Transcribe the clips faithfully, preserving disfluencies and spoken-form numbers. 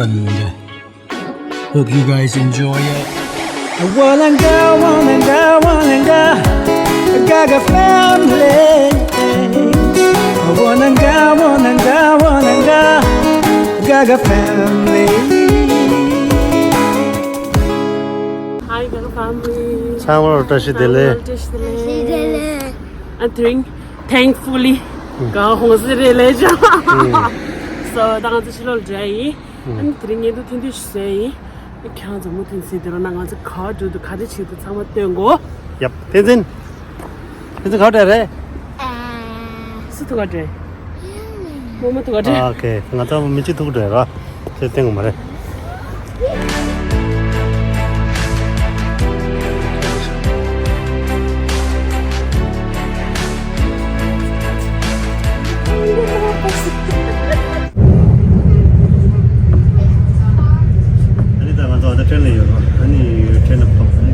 And hope you guys enjoy it. Walanga, walanga, walanga, Gaga family. Walanga, walanga, walanga, Gaga family. Hi, Gaga family. ཚང་མར་བཀྲ་ཤིས་བདེ་ལེགས། བཀྲ་ཤིས་བདེ་ལེགས། ཨ་དེ་རིང་thankfully ག་ཧོང་སི་རེད་ལས་ཅང་། So ད་ང་ཚོ་ཕྱི་ལོགས་འགྲོ་ཡིན། ཨ་ནི་དེ་རིང་བརྙན་ཐུང་ཐུང་ཐུང་ཞིག་བཟོས་ཡིན། ཨ་ཁྱེད་རང་ཚོ་མུ་མཐུད་གཟིགས་བསྡད་རོགས་གནང་། ང་ཚོ་ག་པར་འགྲོ་འདུག་ག་རེ་བྱེད་འདུག་ཚང་མ་སྟོན་གོ། ཡབ། བསྟན་འཛིན། བསྟན་འཛིན་ག་པར་འགྲོ་རེད། སུ་ཐུག་ག་འགྲོ། རྨོ་མོ་ཐུག་ག་འགྲོ། ཨ་ཨོ་ཁེ། ང་ཚོ་མི་གཅིག་ཐུག་འགྲོ་ར། ཁྱེད་བསྟན་གོ་མ་རེད། ཨ་ནི་ད་ང་ཚོ་ཨ་ད་ཊེན་ལ་ཡོད་རོགས། ཨ་ནི་ཊེན་ལ་ཕབ། ཨ་ནི་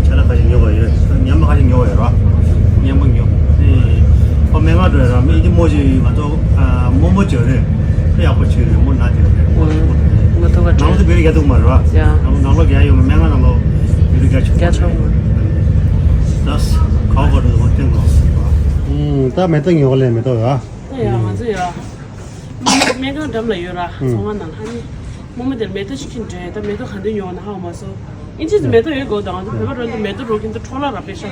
ཆ་ལ་ཁ་ཤས་ཉོ་བ་ཡོད། ཉམས་པ་ཁ་ཤས་ཉོ་བ་ཡོད་རོགས། ཉམས་པ་ཉོ། ཨ་ནི་ཁོ་སྨན་ཁང་འགྲོ་ཡོད་རོགས། མི་ཨི་ཅི་རྨོ་ཅིག་ང་ཚོ་ཨ་རྨོ་མོ་བྱོས་རེད། ཁོ་ཡག་པོ་བྱོས་རེད། རྨོ་ན་དེ་རེད། ང་ཐུག་ག་ནང་ལོགས་དེ་བེ་རི་རྒྱག་ཐུབ་མ་རེད་རོགས། ཡ། ནང་ལོགས་ནང་ལོགས་རྒྱག་ཡོད་མ། སྨན་ཁང་ནང་ལོགས་བེ་རི་རྒྱག་ཆོག་རྒྱག་ཆོག་མ་རེད། ད་ཁ་བ་རེད་བ་སྟེང་ལོགས། ཨུམ། ད་མེ་ཏོག་ཉོ་ག་ལས་མེ་ཏོག་ཡ། ད་ཡ་ང་ཚོ་ཡ། སྨན་ཁང་འགྲམ་ལ་ཡོད་ར། ཚོང་ཁང་ནང་ལ་ཨ་ནི། རྨོ་མོ་དེར་མེ་ཏོག་ཅིག་ཁྱེར་འགྲོ་ཡ། ད་མེ་ཏོག་ག་འདྲ་ཉོ་བ་ན་ཧ་གོ་མ་སོང་། ཨིན་ཇི་ཚོ་མེ་ཏོག་ཡོད་དགོས་དང་། ང་ཚོ་བོད་པ་རང་ཚོ་མེ་ཏོག་རོ་ཁྱེར་འདུག་འཕྲོ་བརླག་ར་པེ་ཤ།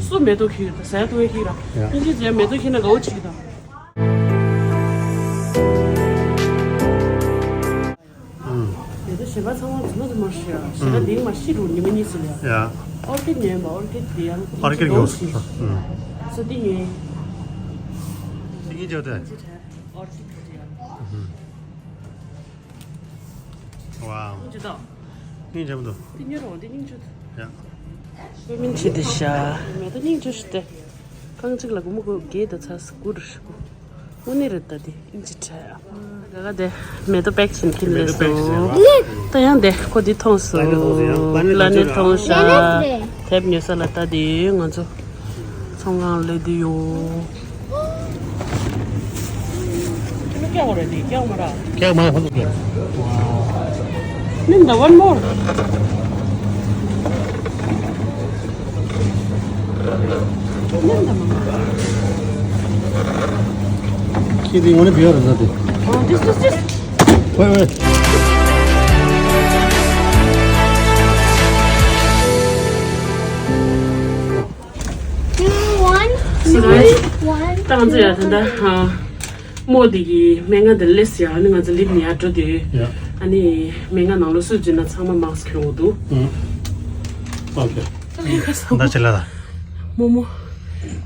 སུ་མེ་ཏོག་ཁྱེར་ཡོད་ད་ཟ་ཡ་འཐུང་ཡ་ཁྱེར་ར། ཡ། ཨིན་ཇི་ཚོ་ཡ་མེ་ཏོག་ཁྱེར་ན་དགའ་བོ་བྱེད་ཀྱི་དང་། ཨུམ། དེ་ཚོ་གཞན་པ་ཚང་མ་རྫུན་མ་རྫུན་མ་ཤི་ཡ། གཞན་པ་འདིང་མ་ཤི་རུ་ཉི་མ་གཉིས་ཙམ་ལ་ཡ། ཡ། ཨོར་ཀིཌ་ཉོས་པ། ཨོར་ཀིཌ་དེ་ཡང་ཨོར་ཀིཌ་ཉོས། ཨུམ། སུ་དེ་ཉོས། དེ་ཉིད་བརྗོད་དེ། ཨོར་ཀིཌ་དེ་ཡང་། ཨུམ། ཝའོ། སྙིང་རྗེ་དང་། སྙིང་རྗེ་མོ་འདུག་དེ་ཉོས་རོགས། དེ་སྙིང་རྗེ་འདུག་ཡ། ཀོ་མིན་བྱེད་དེ་ཤ། མེ་ཏོག་སྙིང་རྗེ་ཞིག་སྟེ། རྐང་གཅིག་ལ་སྒོར་མོ་དགུ་བརྒྱད་དང་ཚ་ས་དགུ་རེད་ཤག་དངོས་གནས་རེད། ད་དེ་ཨིན་ཅི་ཁྲ། ག་ག་དེ་མེ་ཏོག་པེག་བྱིན་གྱིན་མེ་ཏོག་པེག་བྱིན་རེད་པ། ལེ། ད་ཡང་དེ་ཁོ་འདི་མཐོང་སོང་། པ་ལ་ནི་མཐོང་ཤག་དེབ་ཉོ་ས་ལ་ད་དེ་ང་ཚོ་ཚོང་ཁང་སླེབས་དུས་ཡོད། ཀྱག་མ་ར་དེ་ཀྱག་མ་ར། ཀྱག་མ་ཧོ་ཀྱག Linda, one more. Kidding, what a beautiful nothing. Oh, this, this, this. Wait, wait. You want? So, guys, one, ད་ང་ཚོ་ཡ་ད་ད་ཧ་མོ་དེ་གི་སྨན་ཁང་དེ་སླེབས་ཡ། ཨ་ནི་ང་ཚོ་ལིབ་ནས་ཡར་འགྲོ་དུས། ཡ། ཨ་ནི་སྨན་ཁང་ནང་ལོགས་སུ་འཛུལ་ན་ཚང་མ་མཱསི་ཁྱོན་དགོས་འདུག་ཨུམ། ཨོ་ཁེ། ད་ཅི་ལ་ད། རྨོ་མོ།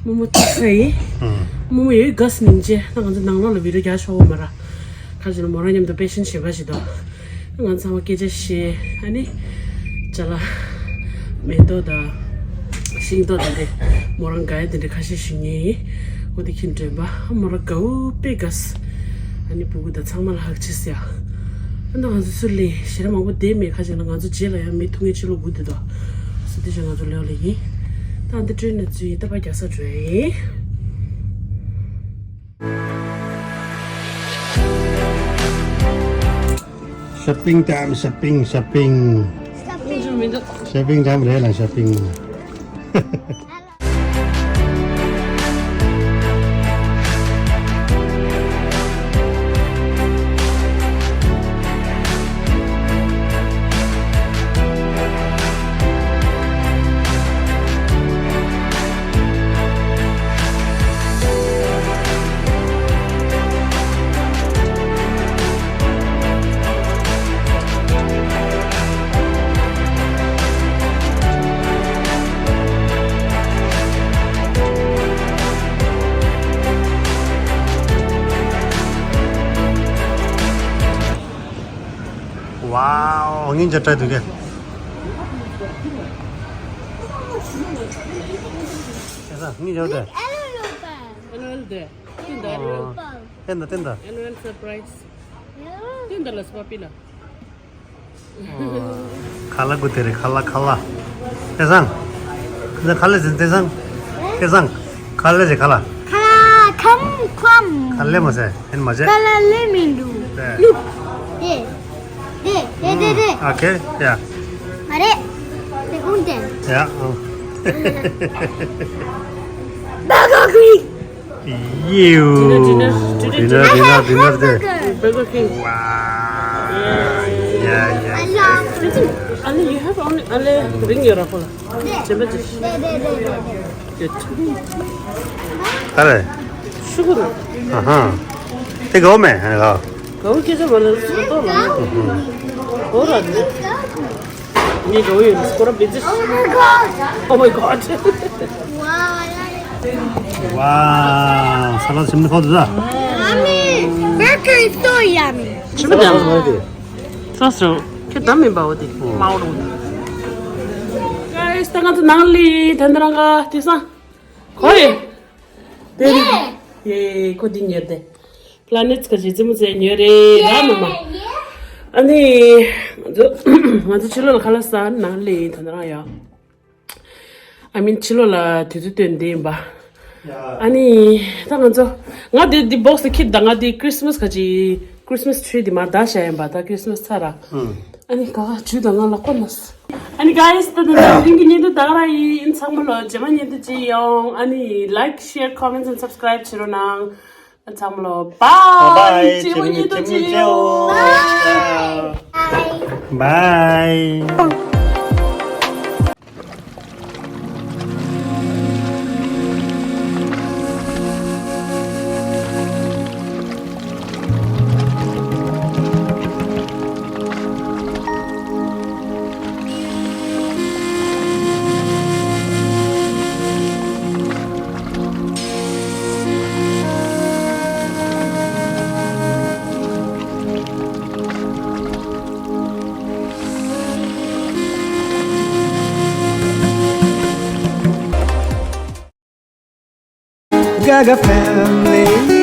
རྨོ་མོ་ཐུག་ས་ཡིན། ཨུམ། རྨོ་མོ་ཡོད་དགའ་སྙིང་རྗེ། ད་ང་ཚོ་ནང་ལོགས་ལ་བི་ཌིའོ་རྒྱག་ཆོག་གི་མ་རེད། ག་རེ་ཟེར་ན་མོ་རང་མཉམ་དུ་པེ་ཤན་གཞན་པ་ཞིག་འདུག་ང་ཚང་མ་སྐད་ཆ་བཤད། ཨ་ནི་ཅ་ལག་མེ་ཏོག་དང་ཤིང་ཏོག་དང་དེ་མོ་རང་དགའ་ཡ་དེ་འདྲ་ཁ་ཤས་ཤིག་ཉོས་ཡིན། འོ་དེ་ཁྱེར་འདྲེན་པ་མོ་རང་དགའ་བོ་དཔེ་དགའ། ཨ་ནི་སྤུ་གུ་དང་ཚང་མ་ལ་ཧག་བྱས་ཟེར་ཡ། ཨ་ནི་ང་ཚོ་ཚུར་ལེན་ཞེ་དྲག་མང་པོ་བསྡད་མེད། ཁ་ཅིག་ལ་ང་ཚོ་རྗེས་ལ་ཡང་མི་ཐུག་མཁན་ཕྱི་ལོགས་སྒུག་བསྡད་འདུག་སོ་དེ་བཞིན་ང་ཚོ་ལེའོ་ལེ་ཡིན། ད་འདི་ཊེན་ནས་ཚུར་ཡིན། ད་ཕར་རྒྱལ་ས་འགྲོ་ཡ་ཡིན། Shopping time, shopping, shopping. Shopping. Shopping time རེད་ལ་shopping. Wow, ངས་འཇལ་དྲག་འདུག་གས། ཨེ་ས་ངས་འཇལ་དྲག Annual day. Tinda annual. Tinda, tinda. Annual surprise. Tinda la spa pila. Kala gu tere, kala, kala. Tesang. Kala zin tesang. Tesang. Kala je kala. Kala, come, come. Kala ma se, en ma je. Kala le mindu. Look. Yeah. Okay, yeah. Are, te unten. Yeah. Baga kui. You. Dinner, dinner, Dinner, dinner, dinner. Burger. Burger King. Wow. Yeah, yeah. I love. Ale, you have only ale ring your rapola. Jemba jish. De de de de. Good. Are. Sugar. Aha. Take home, eh? Kau kisa bala suto la. Ora. Ni kau yun skora bitis. Oh my god. Oh my god. Wow. Wow. Salad simple for that. Mommy, burger is so yummy. Chimba dam. Sosro. Ke dam me bawo di. Mauro. Guys, tanga tu nang li tendranga tisa. Koi. Ye, ko di nyerde. Planets ka jitsi mu se nyere ra mama. Ani, ngazu ngazu chilo la khala sa nang li tendranga ya. I mean, chilo la tutu ten de ba. Ani, ta ngazu. Nga de di box kit da nga di Christmas ka ji Christmas tree di ma da sha yamba da Christmas tsara. Ani ka ga chu da nga la konas. Ani guys, ta da ring ni da da ra yi in sang lo jema ni da ji yong. Ani like, share, comments and subscribe chiro nang. An sang lo. Bye. Bye. Jema ni da ji yong. Bye. Gaga family.